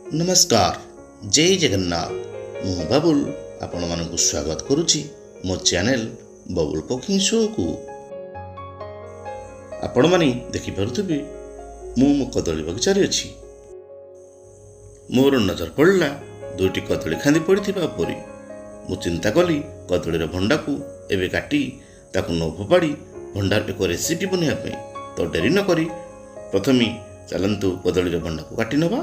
ନମସ୍କାର, ଜୟ ଜଗନ୍ନାଥ। ମୁଁ ବାବୁଲ ଆପଣମାନଙ୍କୁ ସ୍ୱାଗତ କରୁଛି ମୋ ଚ୍ୟାନେଲ ବବୁଲ କୁକିଂ ଶୋକୁ। ଆପଣମାନେ ଦେଖିପାରୁଥିବେ, ମୁଁ ମୋ କଦଳୀ ବଗିଚାରେ ଅଛି। ମୋର ନଜର ପଡ଼ିଲା ଦୁଇଟି କଦଳୀ ଖାନ୍ଦି ପଡ଼ିଥିବା ଉପରେ। ମୁଁ ଚିନ୍ତା କଲି, କଦଳୀର ଭଣ୍ଡାକୁ ଏବେ କାଟି ତାକୁ ନ ଫୋପାଡ଼ି ଭଣ୍ଡାର ଏକ ରେସିପି ବନେଇବା ପାଇଁ। ତ ଡେରି ନକରି ପ୍ରଥମେ ଚାଲନ୍ତୁ କଦଳୀର ଭଣ୍ଡାକୁ କାଟି ନେବା।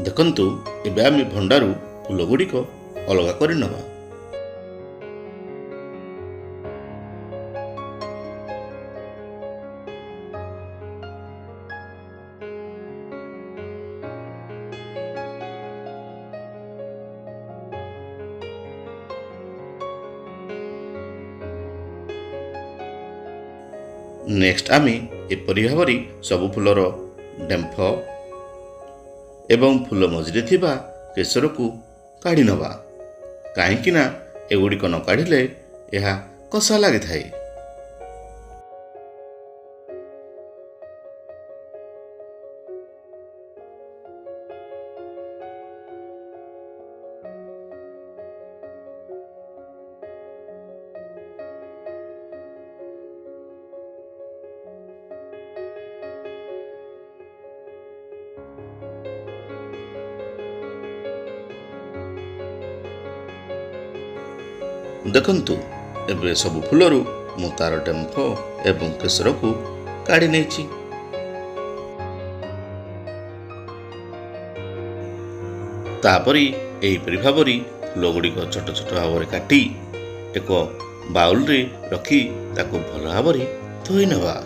ଦେଖନ୍ତୁ, ଏବେ ଆମେ ଭଣ୍ଡାରୁ ଫୁଲ ଗୁଡ଼ିକ ଅଲଗା କରିନେବା। ନେକ୍ସଟ ଆମେ ଏପରି ଭାବରେ ସବୁ ଫୁଲର ଡେମ୍ଫ ଏବଂ ଫୁଲ ମଝିରେ ଥିବା କେଶରକୁ କାଢ଼ି ନେବା, କାହିଁକି ନା ଏଗୁଡ଼ିକ ନ କାଢ଼ିଲେ ଏହା କଷା ଲାଗିଥାଏ। ଦେଖନ୍ତୁ, ଏବେ ସବୁ ଫୁଲରୁ ମୁଁ ତାର ଡେମ୍ଫ ଏବଂ କେଶରକୁ କାଢ଼ି ନେଇଛି। ତାପରେ ଏହିପରି ଭାବରେ ଫୁଲ ଗୁଡ଼ିକ ଛୋଟ ଛୋଟ ଭାବରେ କାଟି ଏକ ବାଉଲରେ ରଖି ତାକୁ ଭଲ ଭାବରେ ଧୋଇ ନେବା।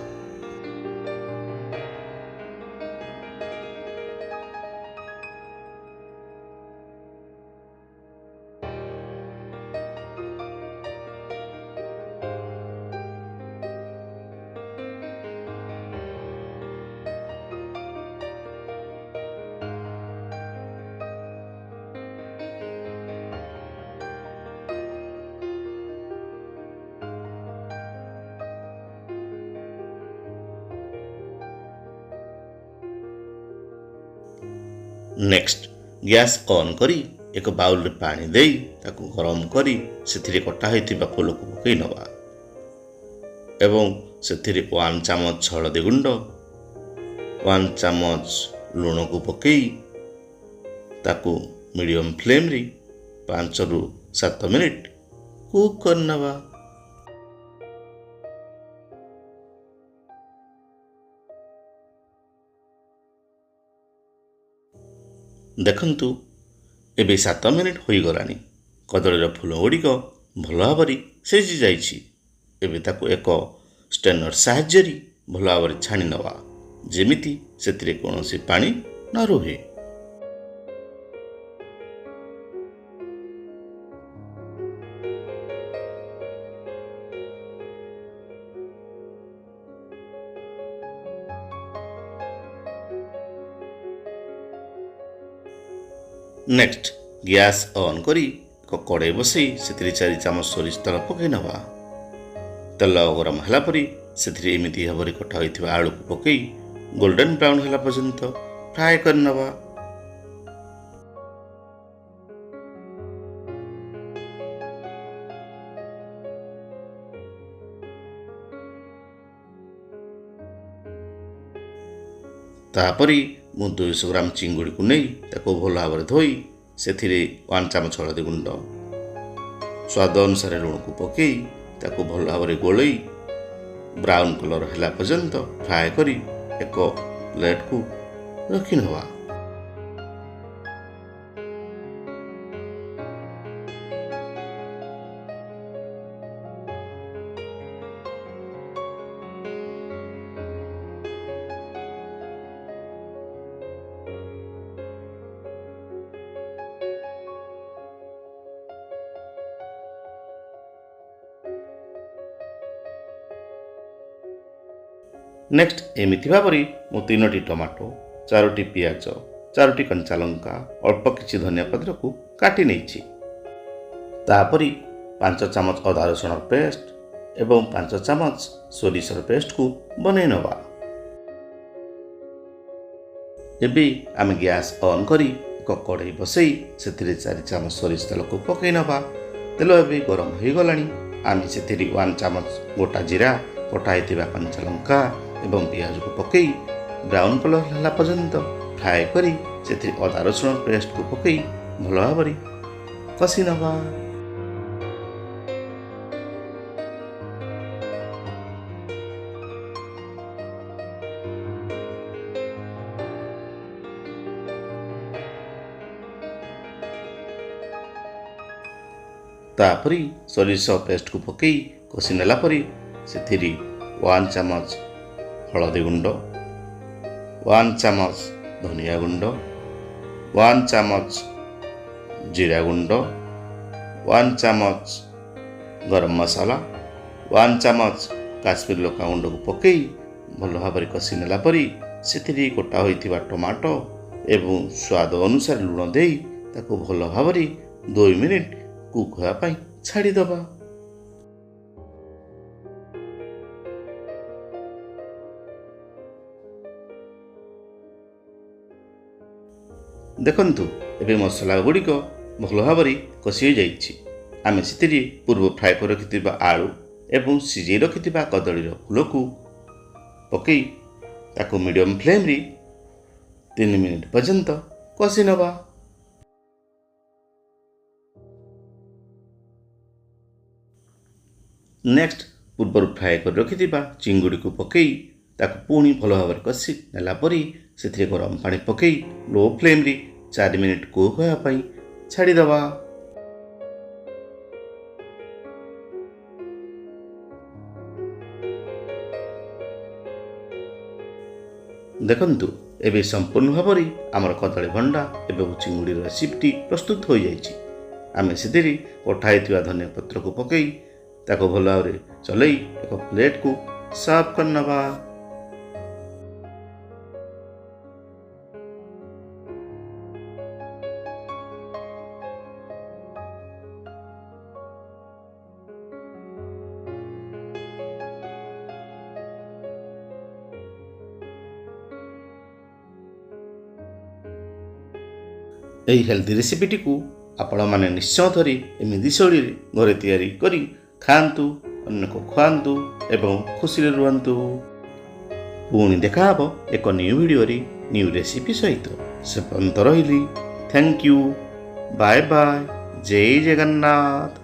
ନେକ୍ସଟ ଗ୍ୟାସ୍ ଅନ୍ କରି ଏକ ବାଉଲରେ ପାଣି ଦେଇ ତାକୁ ଗରମ କରି ସେଥିରେ କଟା ହୋଇଥିବା ଫୁଲକୁ ପକାଇ ନେବା ଏବଂ ସେଥିରେ 1 ଚାମଚ ହଳଦୀ ଗୁଣ୍ଡ, 1 ଚାମଚ ଲୁଣକୁ ପକାଇ ତାକୁ ମିଡ଼ିୟମ୍ ଫ୍ଲେମ୍ରେ 5ରୁ 7 ମିନିଟ୍ କୁକ୍ କରିନେବା। ଦେଖନ୍ତୁ, ଏବେ 7 ମିନିଟ୍ ହୋଇଗଲାଣି। କଦଳୀର ଫୁଲ ଗୁଡ଼ିକ ଭଲ ଭାବରେ ସିଝି ଯାଇଛି। ଏବେ ତାକୁ ଏକ ଷ୍ଟ୍ରେନର୍ ସାହାଯ୍ୟରେ ଭଲ ଭାବରେ ଛାଣି ନେବା, ଯେମିତି ସେଥିରେ କୌଣସି ପାଣି ନ ରୁହେ। ନେକ୍ସଟ ଗ୍ୟାସ୍ ଅନ୍ କରି ଏକ କଡ଼େଇ ବସାଇ ସେଥିରେ 4 ଚାମଚ ସୋରିଷ ତେଲ ପକାଇ ନେବା। ତେଲ ଗରମ ହେଲା ପରେ ସେଥିରେ ଏମିତି ଭାବରେ କଟା ହୋଇଥିବା ଆଳୁକୁ ପକାଇ ଗୋଲ୍ଡେନ୍ ବ୍ରାଉନ୍ ହେଲା ପର୍ଯ୍ୟନ୍ତ ଫ୍ରାଏ କରିନେବା। ତାପରେ ମୁଁ 200 ଗ୍ରାମ ଚିଙ୍ଗୁଡ଼ିକୁ ନେଇ ତାକୁ ଭଲ ଭାବରେ ଧୋଇ ସେଥିରେ 1 ଚାମଚ ହଳଦୀ ଗୁଣ୍ଡ, ସ୍ୱାଦ ଅନୁସାରେ ଲୁଣକୁ ପକାଇ ତାକୁ ଭଲ ଭାବରେ ଗୋଳେଇ ବ୍ରାଉନ୍ କଲର୍ ହେଲା ପର୍ଯ୍ୟନ୍ତ ଫ୍ରାଏ କରି ଏକ ପ୍ଲେଟ୍କୁ ରଖିନେବା। ନେକ୍ସଟ ଏମିତି ଭାବରେ ମୁଁ ତିନୋଟି ଟମାଟୋ, ଚାରୋଟି ପିଆଜ 4ଟି କଞ୍ଚା ଲଙ୍କା, ଅଳ୍ପ କିଛି ଧନିଆ ପତ୍ରକୁ କାଟି ନେଇଛି। ତାପରେ 5 ଚାମଚ ଅଦା ରସୁଣ ପେଷ୍ଟ ଏବଂ 5 ଚାମଚ ସୋରିଷର ପେଷ୍ଟକୁ ବନେଇ ନେବା। ଏବେ ଆମେ ଗ୍ୟାସ୍ ଅନ୍ କରି ଏକ କଢ଼େଇ ବସେଇ ସେଥିରେ 4 ଚାମଚ ସୋରିଷ ତେଲକୁ ପକାଇ ନେବା। ତେଲ ଏବେ ଗରମ ହୋଇଗଲାଣି। ଆମେ ସେଥିରେ 1 ଚାମଚ ଗୋଟା ଜିରା, କଟା ହୋଇଥିବା କଞ୍ଚା ଲଙ୍କା ଏବଂ ପିଆଜକୁ ପକାଇ ବ୍ରାଉନ୍ କଲର୍ ହେଲା ପର୍ଯ୍ୟନ୍ତ ଫ୍ରାଏ କରି ସେଥିରେ ଅଦା ରସୁଣ ପେଷ୍ଟକୁ ପକାଇ ଭଲ ଭାବରେ କଷି ନେବା। ତାପରେ ସୋରିଷ ପେଷ୍ଟକୁ ପକାଇ କଷି ନେଲା ପରେ ସେଥିରେ 1 ଚାମଚ ହଳଦୀ ଗୁଣ୍ଡ, 1 ଚାମଚ ଧନିଆ ଗୁଣ୍ଡ, 1 ଚାମଚ ଜିରା ଗୁଣ୍ଡ, 1 ଚାମଚ ଗରମ ମସଲା, 1 ଚାମଚ କାଶ୍ମୀର ଲଙ୍କା ଗୁଣ୍ଡକୁ ପକାଇ ଭଲ ଭାବରେ କଷି ନେଲା ପରେ ସେଥିରେ କଟା ହୋଇଥିବା ଟମାଟୋ ଏବଂ ସ୍ୱାଦ ଅନୁସାରେ ଲୁଣ ଦେଇ ତାକୁ ଭଲ ଭାବରେ 2 ମିନିଟ୍ କୁକ୍ ହେବା ପାଇଁ ଛାଡ଼ିଦେବା। ଦେଖନ୍ତୁ ଏବେ ମସଲା ଗୁଡ଼ିକ ଭଲ ଭାବରେ କଷି ହୋଇଯାଇଛି। ଆମେ ସେଥିରେ ପୂର୍ବ ଫ୍ରାଏ କରି ରଖିଥିବା ଆଳୁ ଏବଂ ସିଝେଇ ରଖିଥିବା କଦଳୀର ଫୁଲକୁ ପକାଇ ତାକୁ ମିଡ଼ିୟମ୍ ଫ୍ଲେମ୍ରେ 3 ମିନିଟ୍ ପର୍ଯ୍ୟନ୍ତ କଷି ନେବା। ନେକ୍ସଟ ପୂର୍ବରୁ ଫ୍ରାଏ କରି ରଖିଥିବା ଚିଙ୍ଗୁଡ଼ିକୁ ପକାଇ ତାକୁ ପୁଣି ଭଲ ଭାବରେ କଷି ନେଲା ପରେ ସେଥିରେ ଗରମ ପାଣି ପକାଇ ଲୋ ଫ୍ଲେମ୍ରେ 4 ମିନିଟ୍ କୁକ୍ ହେବା ପାଇଁ ଛାଡ଼ିଦେବା। ଦେଖନ୍ତୁ ଏବେ ସମ୍ପୂର୍ଣ୍ଣ ଭାବରେ ଆମର କଦଳୀ ଭଣ୍ଡା ଏବଂ ଚିଙ୍ଗୁଡ଼ିର ରେସିପିଟି ପ୍ରସ୍ତୁତ ହୋଇଯାଇଛି। ଆମେ ସେଥିରେ କଟା ହୋଇଥିବା ଧନିଆ ପତ୍ରକୁ ପକାଇ ତାକୁ ଭଲ ଭାବରେ ଚଲେଇ ଏକ ପ୍ଲେଟ୍କୁ ସର୍ଭ କରିନେବା। ଏହି ହେଲ୍ଦି ରେସିପିଟିକୁ ଆପଣମାନେ ନିଶ୍ଚୟ ଥରେ ଏମିତି ଶୈଳୀରେ ଘରେ ତିଆରି କରି ଖାଆନ୍ତୁ, ଅନ୍ୟକୁ ଖୁଆନ୍ତୁ ଏବଂ ଖୁସିରେ ରୁହନ୍ତୁ। ପୁଣି ଦେଖାହେବ ଏକ ନ୍ୟୁ ଭିଡ଼ିଓରେ ନ୍ୟୁ ରେସିପି ସହିତ। ସେ ପର୍ଯ୍ୟନ୍ତ ରହିଲି। Thank you, bye bye, Jay Jagannath.